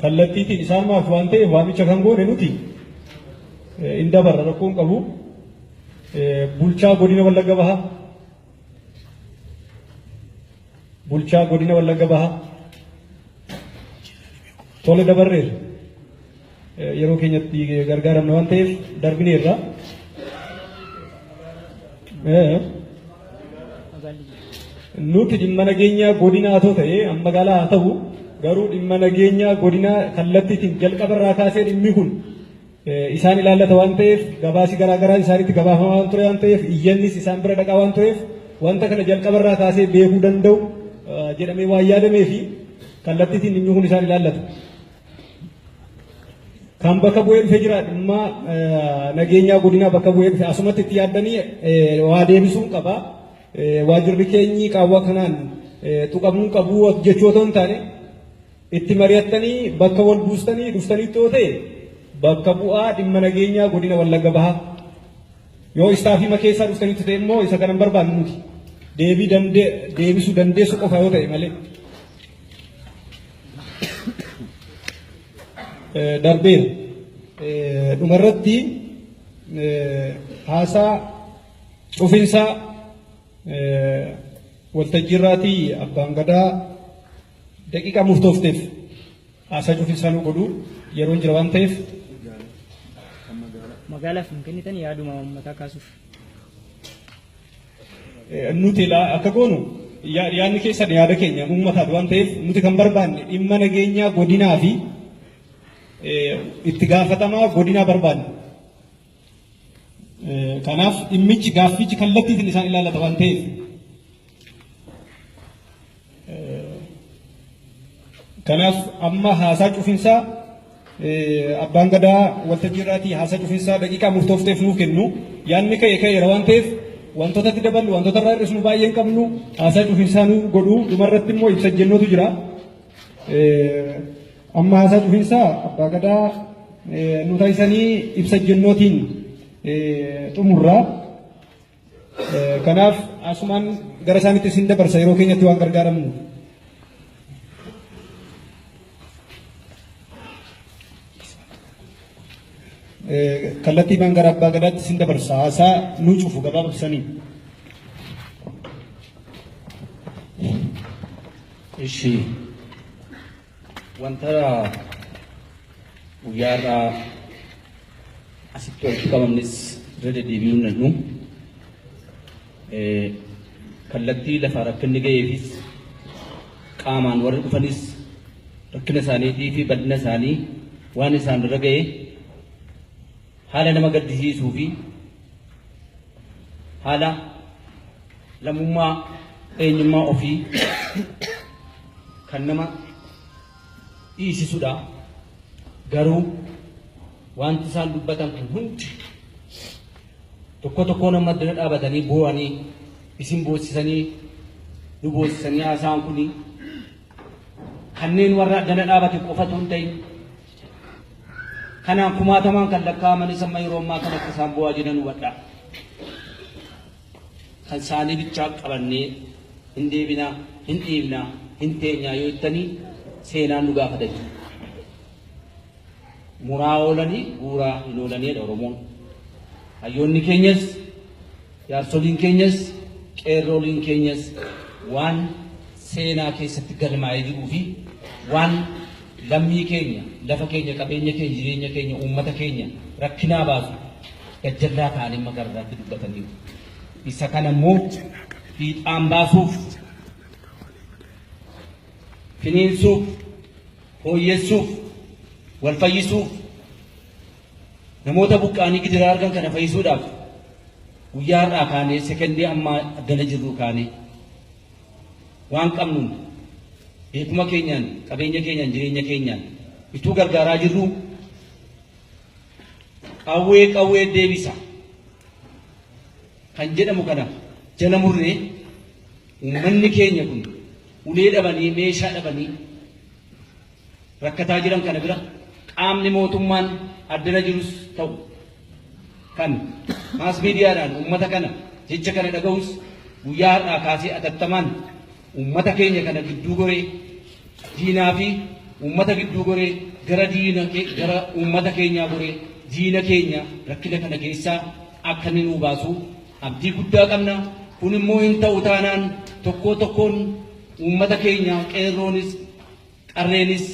Kallattiitiin isaanumaaf waan ta'eef waamicha kan goone nuti in dabarra rakkoon qabu. Bulchaa godina Wallagga Bahaa. Bulchaa godina Wallagga Bahaa. Tole dabarreerra. Yeroo keenyatti gargaaramna waan ta'eef darbineerra. Nuti dhimma nageenyaa godinaa haa ta'e magaalaa haa ta'u garuu dhimma nageenyaa godinaa kallattiitiin jalqabarraa kaasee dhimmi kun isaan ilaallata waan ta'eef gabaasi garaagaraa isaanitti gabaafamaa waan ture waan ta'eef iyyannis isaan bira dhaqaa waan tureef wanta kana jalqabarraa kaasee beekuu danda'u jedhamee waan yaadamee fi kallattiitiin dhimmi kun isaan ilaallata. Kan bakka bu'ee dhufee jira dhimma nageenyaa godinaa bakka bu'ee dhufe asumatti itti yaaddanii waa deebisuun qaba. Waajirri keenyi qaawwa kanaan tuqamuu qabu jechuu otoo hin taane itti mari'attanii bakka wal buustanii dhuftanii yoo ta'e bakka bu'aa dhimma nageenyaa godina Wallagga Bahaa. Yoo istaafii keessaa dhuftanitti ta'e immoo isa kanan barbaannu nuti. Deebii deebisuu dandeessu qofa yoo ta'e malee. Darbeera. Dhumarratti haasaa cufinsaa waltajjiirraatii abbaan gadaa daqiiqaa murtoofteef haasaa cufinsaa nu godhu yeroon jira waan ta'eef. Magaalaaf hin kennitan yaaduma uummataa kaasuuf. Nuti akka goonu yaadni keessan yaada keenya uummataati waan ta'eef nuti kan barbaanne dhimma nageenyaa godinaa fi itti gaafatamaa godinaa barbaanne. Kanaaf dhimmichi gaaffichi kallattiitiin isaan ilaallata waan ta'eef. Kanaaf amma haasaa cufinsaa abbaan gadaa waltajjii irraatii haasaa cufinsaa daqiiqaa murtoofteef nuuf kennu yaadni ka'e ka'eera waan ta'eef wantoota itti daballu wantoota irraa hir'isnu baay'ee hin qabnu haasaa cufinsaa nu godhu dhumarratti immoo ibsa jennootu jira. Amma haasaa cufinsaa abbaa gadaa nu taasisanii ibsa jennootiin xumurra. Kanaaf asumaan gara isaaniitti isin dabarsa yeroo keenyatti waan gargaaramnu. Kallattiimaan gara abbaa gadaatti isin dabarsa haasaa nu cufu gabaabsanii. Ishi wanta guyyaa irraa asitti walitti qabamnes irra deddeebi'uun danda'u kallattii lafa rakkinni ga'eefis qaamaan warri dhufanis rakkina isaaniitii fi bal'ina isaanii waan isaan irra ga'e haala nama gaddisiisuu fi haala lammummaa eenyummaa ofii kan nama dhiisisudha. Garuu wanti isaan dubbatan kun hundi tokko tokko nama addana dhaabatanii boo'anii isin boossisanii nu boossisanii haasa'an kuni kanneen warra addana dhaabate qofatu hin ta'in kanaan kumaatamaan kan lakkaa'amanis amma yeroo ammaa kana akka isaan boo'aa jiran hubadhaa. Kan isaanii bichaa qabannee hin deebinaa, hin dhiibnaa, hin teenyaa yoo jettanii seenaan nu gaafata jechuudha. Muraa oolanii guuraa hin oolaniidha Oromoon. Hayyoonni keenyas, jaarsoliin keenyas, qeerrooliin keenyas waan seenaa keessatti galmaa'ee jiruu fi waan lammii keenya, lafa keenya, qabeenya keenya, jireenya keenya, uummata keenya rakkinaa baasu gajjallaa ta'anii magarraatti dubbataniiru. Isa kana immoo fiixaan baasuuf, finiinsuuf, fooyyessuuf, wal fayyisuuf, namoota buqqaanii gidiraa argan kana fayyisuudhaaf guyyaa har'aa kaanee sekendii ammaa addana jirru kaanee waan qabnuun beekuma keenyaan, qabeenya keenyaan, jireenya keenyaan ituu gargaaraa jirru qawwee qawwee deebisa kan jedhamu kana jala murree uummanni keenya kun ulee dhabanii meeshaa dhabanii rakkataa jiran kana bira qaamni mootummaan addana jirus ta'u kan maas miidiyaadhaan uummata kana jecha kana dhaga'us guyyaa har'aa kaasee atattamaan uummata keenya kana gidduu goree Diinaa fi uummata gidduu goree gara diina gara uummata keenyaa goree diina keenya rakkina kana keessaa akka inni nuu baasu abdii guddaa qabna. Kun immoo hin ta'u taanaan tokkoo tokkoon uummata keenya qeerroonis, qarreenis,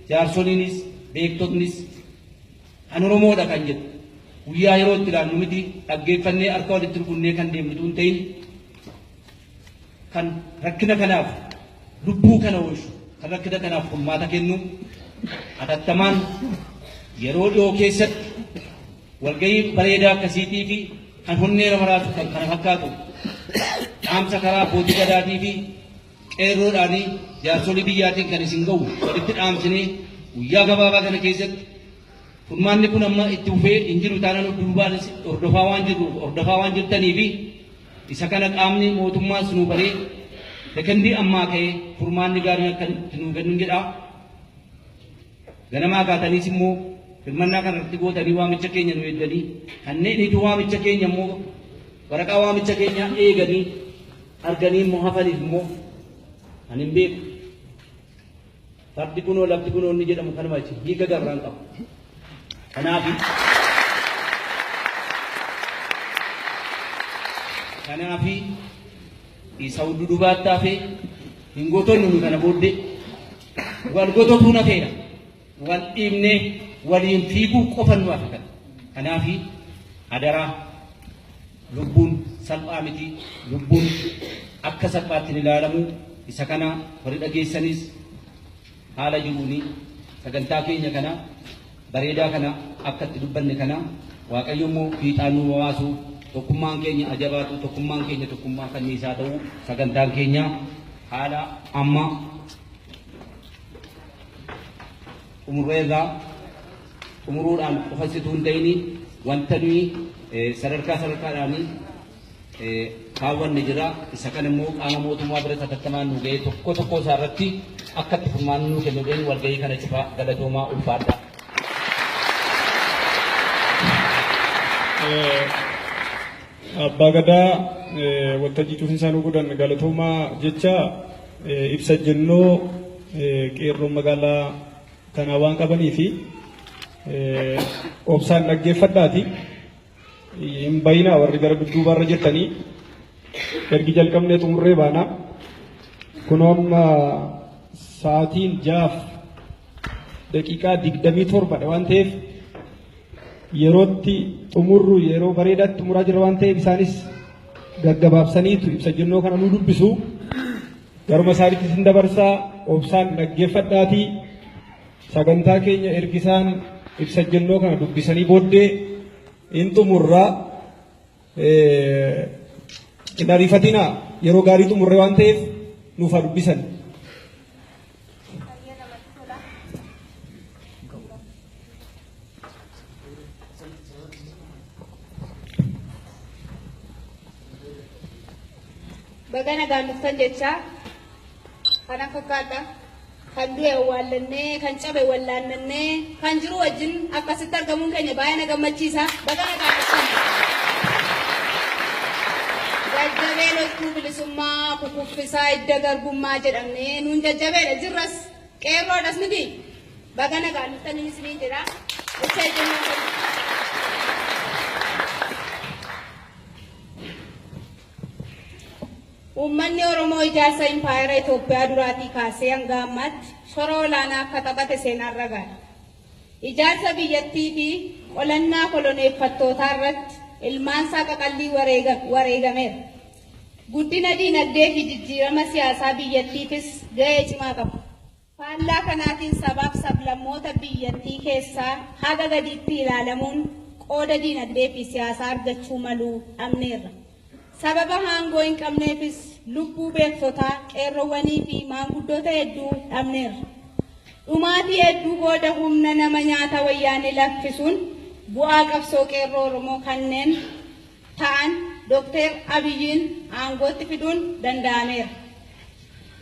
jaarsoliinis, beektonnis kan Oromoodha kan jedhu guyyaa yeroo itti ilaannu miti dhaggeeffannee harka walitti rukunnee kan deemnu hin ta'in kan rakkina kanaaf lubbuu kana oolchu kan rakkina kanaaf furmaata kennu hatattamaan yeroo dhiyoo keessatti walgahii bareedaa akkasiitii fi kan honnee nama raasu kan kana fakkaatu dhaamsa karaa abbootii gadaatii fi qeerroodhaanii jaarsolii biyyaatiin kan isin ga'u walitti dhaamsinee guyyaa gabaabaa kana keessatti furmaanni kun amma itti fufee hin jiru taanaan duubaanis hordofaa waan jirruuf hordofaa waan jirtanii fi isa kana qaamni mootummaas nu baree sekendii ammaa ka'ee furmaanni gaariin akka itti nuu kennu jedha. Ganamaa kaataniis immoo hirmannaa kana irratti gootanii waamicha keenya nu eegganii kanneen itti waamicha keenya immoo waraqaa waamicha keenya eeganii arganii immoo hafaniif immoo ani hin beeku. Fardi kunoo lafti kunoo inni jedhamu kanuma jechuudha. Hiika gabiraan qabu. Kanaafi isa dudubaatti hafee hin gotonnu nu kana booddee wal gototuu nafeera. Wal dhiibnee waliin fiiguu qofa nu hafe kana. Kanaafi adaraa lubbuun salphaa miti, lubbuun akka salphaatti hin ilaalamu. Isa kana warri dhageessanis haala jiruuni sagantaa keenya kana bareedaa kana akka itti dubbanne kana Waaqayyo immoo fiixaan nu baasu, tokkummaan keenya ajabaatu, tokkummaan keenya tokkummaa kanniisaa ta'u. Sagantaan keenya haala amma xumurreerraa xumuruudhaan qofa situu hin ta'ini wanta nuyi sadarkaa sadarkaadhaan kaawwanne jira. Isa kana immoo qaama mootummaa bira hatattamaan nu ga'ee tokko tokko isaa irratti akka itti furmaanni nuu kennu walgahii kana cufaa. Galatoomaa, ulfaadha. Abbaa Gadaa waltajjii cufiinsaa nu godhan galatoomaa jecha ibsa jennoo qeerroon magaalaa kanaa waan qabanii fi obsaan dhaggeeffadhaati. Hin bayinaa warri gara dudduubaarra jirtanii ergi jalqabnee xumurree baana. Kunoo amma sa'aatiin 6:27dha waan ta'eef yerootti xumurru yeroo bareedaatti xumuraa jira waan ta'eef isaanis gaggabaabsaniitu ibsa jennoo kana nu dubbisu. Garuma isaaniitti isin dabarsaa, obsaan dhaggeeffadhaatii sagantaa keenya ergi isaan ibsa jennoo kana dubbisanii booddee hin xumurraa. Hin ariifatinaa, yeroo gaarii xumurre waan ta'eef nuuf haa dubbisan. Baga nagaan dhuftan jecha kana fakkaata. Kan du'e awwaallannee, kan cabe wallaannannee, kan jiru wajjin akkasitti argamuun keenya baay'ee na gammachiisa. Baga nagaan dhuftan. Jajjabee loltuu bilisummaa kukuffisaa idda garbummaa jedhamnee nuun jajjabeedha jirras qeerroodhas miti. Baga nagaan dhuftanii isiniin jedha. Ibsa ejjennoo kenna. Uummanni Oromoo ijaarsa impaayera Itoophiyaa duraatii kaasee hanga ammaatti shora olaanaa akka taphate seenaan ragaadha. Ijaarsa biyyattii fi qolannaa koloneeffattootaa irratti ilmaansaa qaqallii wareegameera. Guddina diinagdee fi jijjiirama siyaasaa biyyattiifis ga'ee cimaa qaba. Faallaa kanaatiin sabaaf sablammoota biyyattii keessaa haga gadiitti ilaalamuun qooda diinagdee fi siyaasaa argachuu malu dhabneerra. Sababa aangoo hin qabneefis lubbuu beektotaa, qeerroowwanii fi maanguddoota hedduu dhabneerra. Dhumaatii hedduu booda humna nama nyaata wayyaanee laffisuun bu'aa qabsoo qeerroo Oromoo kanneen ta'an Dookter Abiyyiin aangootti fiduun danda'ameera.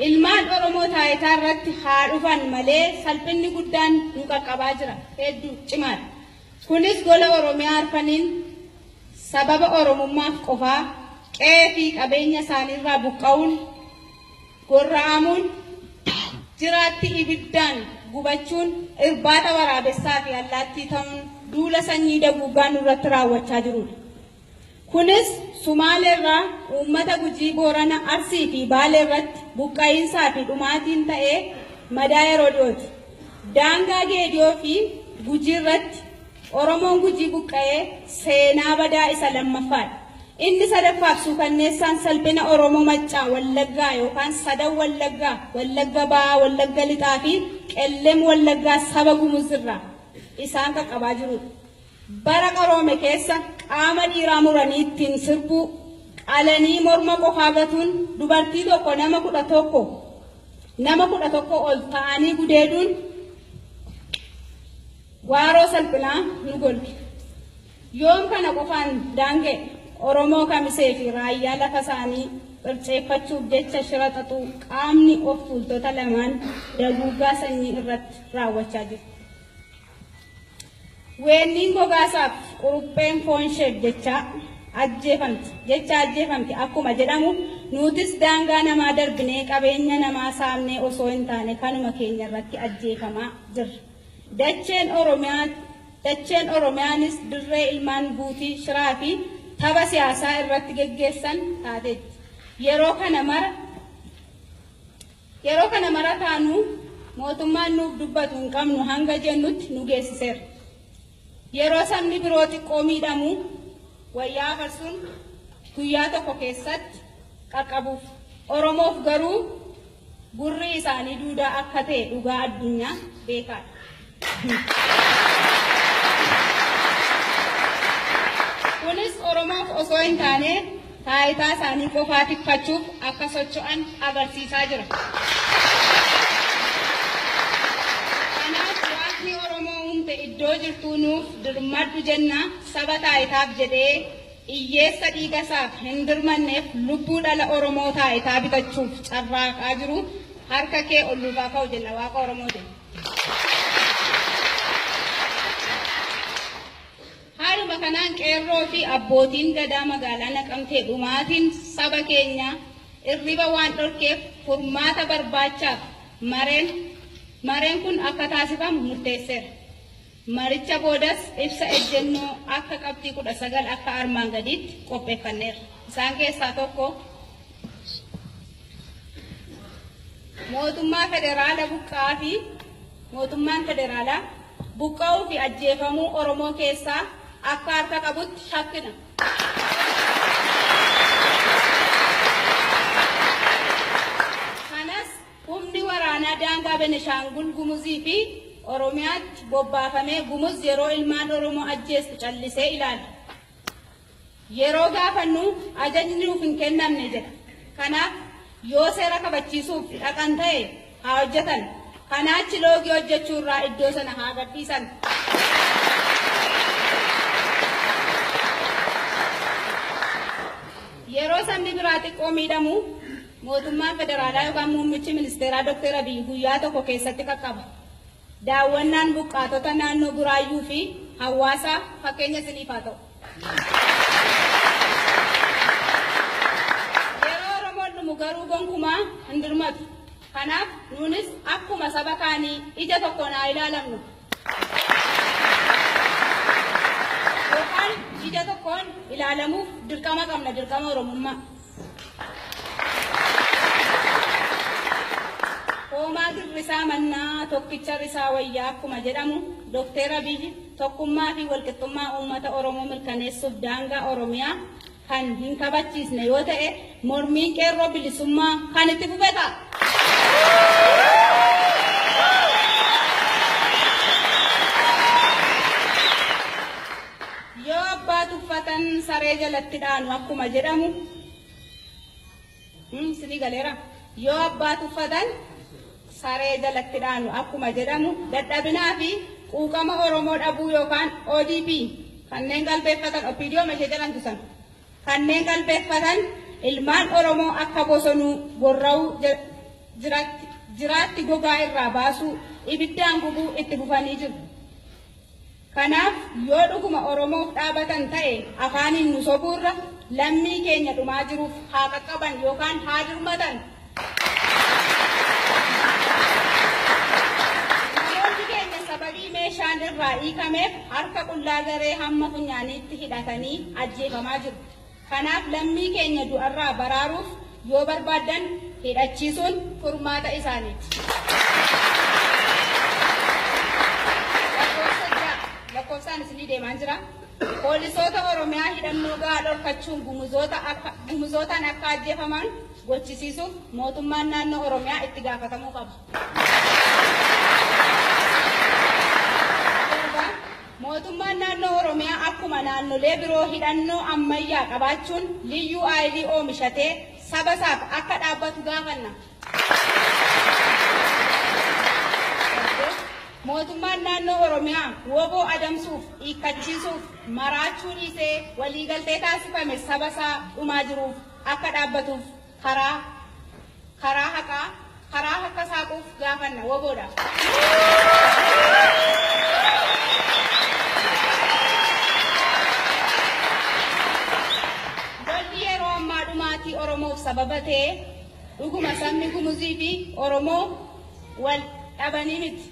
Ilmaan Oromoo taayitaa irratti haa dhufan malee salphinni guddaan nu qaqqabaa jira. Hedduu cimaadha. Kunis gola Oromiyaa arfaniin sababa Oromummaaf qofaa qe'ee fi qabeenya isaaniirraa buqqa'uun, gorra'amuun, Jiraatti ibiddaan gubachuun irbaata waraabessaa fi allaattii ta'uun duula sanyii daguugaa nurratti raawwachaa jirudha. Kunis Sumaaleerraa uummata Gujii, Boorana, Arsii fi Baalee irratti buqqa'iinsaa fi dhumaatiin ta'ee madaa yeroo dhiyooti. Daangaa Geediyoo fi Gujii irratti Oromoon Gujii buqqa'ee seenaa badaa isa lammaffaadha. Inni sadaffaaf suukanneessaan salphina Oromoo Maccaa Wallaggaa yookaan Sadan Wallaggaa, Wallagga Ba'aa, Wallagga Lixaa fi Qellem Wallaggaa saba Gumuz irraa isaan qaqqabaa jirudha. Bara qaroome keessa qaama dhiiraa muranii ittiin sirbuu, qalanii morma qofaa gatuun, dubartii tokko nama 11 ol ta'anii gudeeduun waaroo salphinaa nu golge. Yoom kana qofaan daanga'e? Oromoo Kamisee fi Raayyaa lafa isaanii qirceeffachuuf jecha shira xaxuu qaamni of tuultota lamaan daguuggaa sanyii irratti raawwachaa jiru. Weenniin gogaasaaf qurupheen foon isheef jecha ajjeefamti akkuma jedhamu, nutis daangaa namaa darbinee qabeenya namaa saamnee osoo hin taane kanuma keenya irratti ajjeefamaa jirra. Dacheen Oromiyaanis dirree ilmaan buutii shiraa fi tapha siyaasaa irratti geggeessan taateetti. Yeroo kana mara taanuu mootummaan nuuf dubbatu hin qabnu hanga jennutti nu geessiseera. Yeroo sabni biroo xiqqoo miidhamu wayyaa afarsuun guyyaa tokko keessatti qaqqabuuf. Oromoof garuu gurri isaanii duudaa akka ta'e dhugaa addunyaa beekaadha. Kunis Oromoof osoo hin taane taayitaa isaanii qofaa tikfachuuf akka socho'an agarsiisaa jira. Kanaaf Waaqni Oromoo uumte iddoo jirtuu nuuf dirmadhu jenna. Saba taayitaaf jedhee hiyyeessa dhiiga isaaf hin dirmanneef lubbuu dhala Oromoo taayitaa bitachuuf carraaqaa jiru harka kee ol nuufaa ka'u jenna Waaqa Oromootiin. Haaluma kanaan qeerroo fi abbootiin gadaa magaalaa Naqamtee dhumaatiin saba keenya irriba waan dhorkeef furmaata barbaachaaf mareen kun akka taasifamu murteesseera. Maricha boodas ibsa ejjennoo akka qabxii 19 akka armaan gadiitti qopheeffanneerra. Isaan keessaa tokko, mootummaan federaalaa buqqa'uu fi ajjeefamuu Oromoo keessaa akka harka qabutti shakkina. Kanas humni waraanaa daangaa Benishaangul Gumuzii fi Oromiyaatti bobbaafamee Gumuz yeroo ilmaan Oromoo ajjeestu callisee ilaala. Yeroo gaafannu ajajni nuuf hin kennamne jedha. Kanaaf yoo seera kabachiisuuf dhaqan ta'e haa hojjetan. Kanaachi loogii hojjechuu irraa iddoo sana haa gadhiisan. Yeroo sabni biraa xiqqoo miidhamu mootummaan federaalaa yookaan muummichi ministeeraa Dr. Abiy guyyaa tokko keessatti qaqqaba. Daawwannaan buqqaatota naannoo Buraayyuu fi hawaasaa fakkeenya isiniif haa ta'u. Yeroo Oromoon dhumu garuu gonkumaa hin dirmatu. Kanaaf nuunis akkuma saba kaanii ija tokkoon haa ilaalamnu. Yookaan ija tokkoon ilaalamuuf dirqama qabna, dirqama Oromummaa. Hoomaa girrisaa mannaa tokkicha risaa wayyaa akkuma jedhamu, Dookter Abiyyi tokkummaa fi walqixxummaa uummata Oromoo mirkaneessuuf daangaa Oromiyaa kan hin kabachiisne yoo ta'e mormiin qeerroo bilisummaa kan itti fufe ta'a. Yoo abbaa tuffatan saree jalatti dhaanu akkuma jedhamu, sinii galeera. Yoo abbaa tuffatan saree jalatti dhaanu akkuma jedhamu, dadhabinaa fi quuqama Oromoo dhabuu yookaan ODP kanneen qalbeeffatan, OPDO ishee jedhamtu sana kanneen qalbeeffatan, ilmaan Oromoo akka bosonuu gorra'uu jiraatti gogaa irraa baasuu, ibiddaan gubuu itti fufanii jiru. Kanaaf yoo dhuguma Oromoof dhaabatan ta'e afaaniin nu sobuurra lammii keenya dhumaa jiruuf haa qaqqaban yookaan haa dirmatan. irraa hiikameef harka qullaa garee hamma funyaaniitti hidhatanii ajjeefamaa jiru. Kanaaf lammii keenya du'arraa baraaruuf yoo barbaaddan hidhachiisuun furmaata isaaniiti. Lakkoofsaan isinii deemaa jira. Poolisoota Oromiyaa hidhannoo gahaa dhorkachuun gumuzootaan akka ajjeefaman gochisiisuuf mootummaan naannoo Oromiyaa itti gaafatamuu qaba. Mootummaan naannoo Oromiyaa akkuma naannolee biroo hidhannoo ammayyaa qabaachuun liyyuu aayilii oomishatee saba isaaf akka dhaabbatu gaafanna. Mootummaan naannoo Oromiyaa woboo adamsuuf, hiikkachiisuuf, maraachuu dhiisee waliigaltee taasifame saba isaa dhumaa jiruuf akka dhaabbatuuf karaa karaa akka saaquuf gaafanna woboodha. Lolli yeroo ammaa dhumaatii Oromoof sababa ta'e dhuguma sabni Gumuzii fi Oromoo wal dhabanii miti.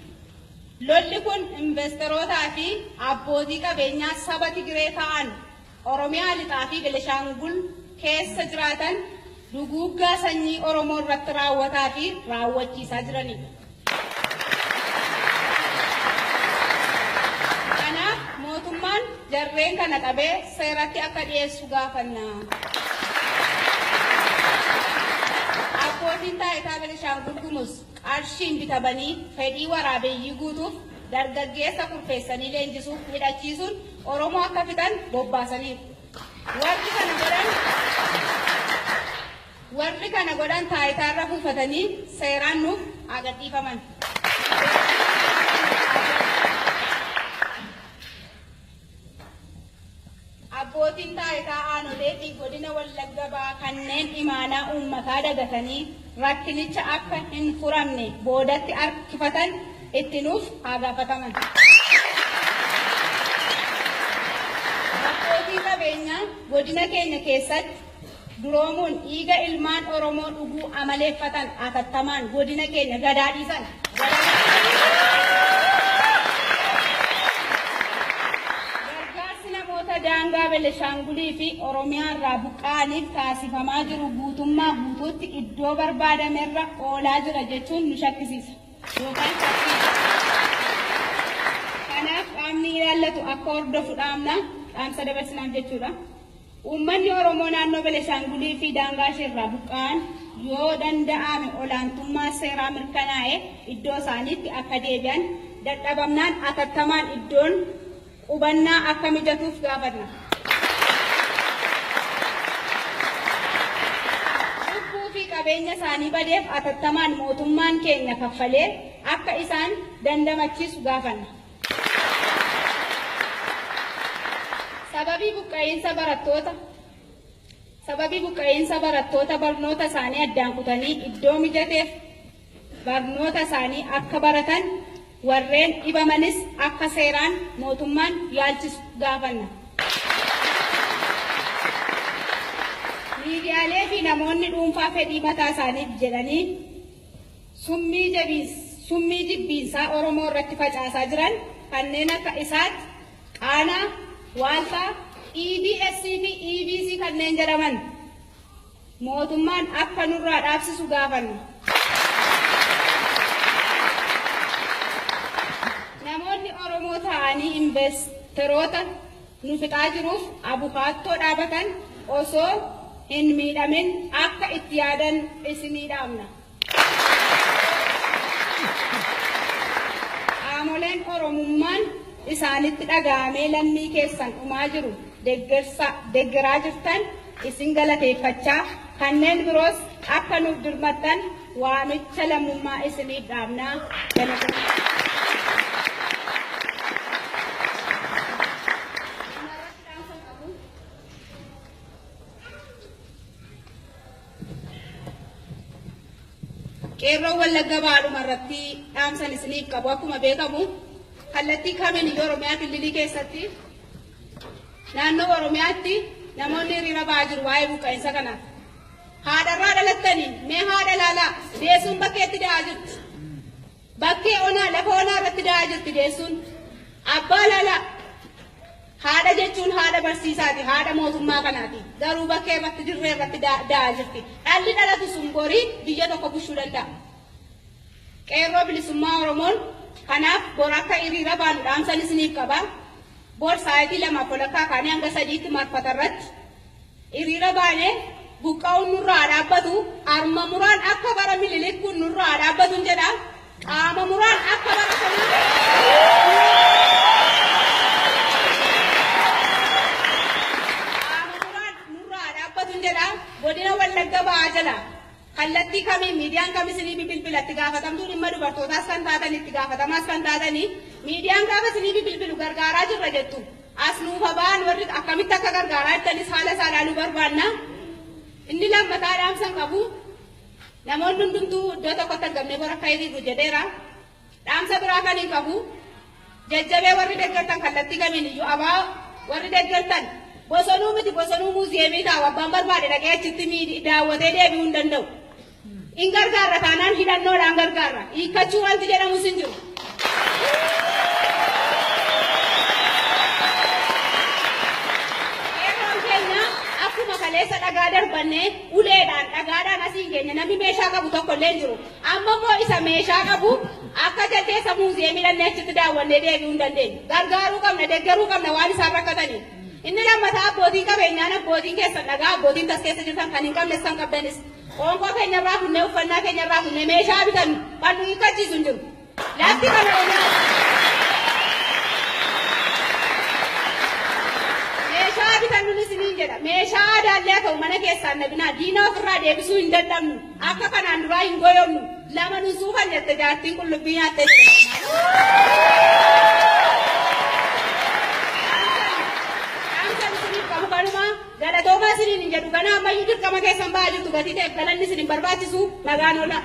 Lolli kun investorootaa fi abbootii qabeenyaa saba Tigiree ta'an Oromiyaa lixaa fi Benishaangul keessa jiraatan duguuggaa sanyii Oromoo irratti raawwataa fi raawwachiisaa jiranidha. Kanaaf mootummaan jarreen kana qabee seeratti akka dhiyeessu gaafanna. Abbootiin taayitaa Benishaangul Gumuz qarshiin bitamanii fedhii waraabeyyii guutuuf dargaggeessa kurfeessanii leenjisuuf hidhachiisuun Oromoo akka fixan bobbaasaniiru. Warri kana godhan taayitaarra buufatanii seeraan nuuf haa gadhiifaman. Abbootiin taayitaa aanolee fi godina Wallagga Bahaa kanneen imaanaa uummataa dagatanii rakkinicha akka hin furamne boodatti harkifatan itti nuuf haa gaafataman. Abbootii qabeenyaa godina keenya keessatti duroomuun dhiiga ilmaan Oromoo dhuguu amaleeffatan atattamaan godina keenya gadaa dhiisan. Gargaarsi namoota daangaa Benishaangulii fi Oromiyaa irraa buqqa'aniif taasifamaa jiru guutummaa guutuutti iddoo barbaadamerra oolaa jira jechuun nu shakkisiisa. Yookaan shakkisiisa. Kanaaf qaamni ilaallatu akka hordofu dhaamna dhaamsa dabarsinaaf jechuudha. Uummanni Oromoo naannoo Benishaangulii fi daangaa isheerraa buqqa'an yoo danda'ame olaantummaa seeraa mirkanaa'e iddoo isaaniitti akka deebi'an dadhabamnaan atattamaan iddoon qubannaa akka mijatuuf gaafanna. Lubbuu fi qabeenya isaanii badeef atattamaan mootummaan keenya kaffalee akka isaan dandamachiisu gaafanna. Sababii buqqa'iinsa barattoota barnoota isaanii addaan kutanii iddoo mijateef barnoota isaanii akka baratan warreen dhibamanis akka seeraan mootummaan yaalchisu gaafanna. Miidiyaalee fi namoonni dhuunfaa fedhii mataa isaaniif jedhanii summii jibbiinsaa Oromoo irratti facaasaa jiran kanneen akka Isaat, Qaanaa, Waaltaa, EBS fi EBC kanneen jedhaman mootummaan akka nurraa dhaabsisu gaafanna. Namoonni Oromoo ta'anii investeroota nu fixaa jiruuf abukaattoo dhaabatan osoo hin miidhamin akka itti yaadan isinii dhaamna. Qaamoleen Oromummaan isaanitti dhaga'amee lammii keessan dhumaa jiru deeggaraa jirtan isin galateeffachaa kanneen biroos akka nuuf dirmattan waamicha lammummaa isiniif dhaamnaa. Qeerroo Wallagga Bahaadhuma irratti dhaamsan isiniif qabu akkuma beekamu kallattii kamiin iyyuu Oromiyaa Kililii keessatti naannoo Oromiyaatti namoonni hiriira ba'aa jiru waa'ee buqqa'insa kanaaf. Haadharraa dhalattanii mee haadha ilaalaa deessuun bakkeetti da'aa jirti. Bakkee onaa lafa onaa irratti da'aa jirti deessuun. Abbaa laalaa haadha jechuun haadha barsiisaati, haadha mootummaa kanaati. Garuu bakkee irratti dirree irratti da'aa jirti. Dhalli dhalatu sun borii biyya tokko bulchuu danda'a. Qeerroo bilisummaa Oromoon kanaaf bor akka hiriira baanu dhaamsan isiniif qaba. Bor sa'aatii 2:30 kaanee hanga 3tti marfata irratti hiriira baanee buqqa'uun nurraa dhaabbatu, harma muraan akka bara Minilik kun nurraa dhaabbatu jedha. Qaama muraan akka bara sanaa qaama muraan nurraa dhaabbatu jedha. Godina Wallagga Ba'aa jala kallattii kamiin miidiyaan kam isinii bilbila itti gaafatamtuu dhimma dubartootaas kan taatan itti gaafatamaas kan taatanii miidiyaan gaafa isinii bilbilu gargaaraa jirra jettu. As nuufa ba'an warri akkamitti akka gargaaraa jirtanis haala isaa ilaaluu barbaanna. Inni lammataa dhaamsan qabu namoonni hundumtuu iddoo tokkotti argamnee bor akka hiriirru jedheera. Dhaamsa biraa kan hin qabu jajjabee warri deeggartan kallattii kamiin iyyuu abaa warri deeggartan bosonuu miti bosonuu muuziyeemii taa'u abbaan barbaade dhaqee achitti daawwatee deebi'uu hin danda'u. In gargaarra taanaan hidhannoodhaan gargaarra. Hiikkachuu wanti jedhamus hin jiru. Qeerroon keenya akkuma kaleessa dhagaa darbannee uleedhaan dhagaadhaan asiin keenya namni meeshaa qabu tokko illee hin jiru. Amma immoo isa meeshaa qabu akka jaldeessa muuziyeemii dhannee achitti daawwannee deebi'uu hin dandeenyu. Gargaaruu qabna, deeggaruu qabna waan isaan rakkataniif. Inni lammataa abbootiin qabeenyaan abbootiin keessan dhagaa abbootiin tas keessa jirtan kan hin qabnes kan qabdanis. Qoonqoo keenyarraa funnee uffannaa keenyarraa funnee meeshaa bitannu kan nu hiikkachiisu hin jiru. Lafti kan Oromiyaa. Meeshaa bitannu isiniin jedha. Meeshaa aadaallee haa ta'u mana keessaan nabinaa diina ofirraa deebisuu hin dadhabnu. Akka kanaan duraa hin goyoomnu. Lama nu suufan jette jaartiin qullubbii nyaattee jedhe. Dhaamsan isiniif qabu kanuma galatoomaa isiniin hin jedhu ganaa ammayyuu dirqama keessan ba'aa jirtu gatii ta'eef galanni isin hin barbaachisu nagaan oola.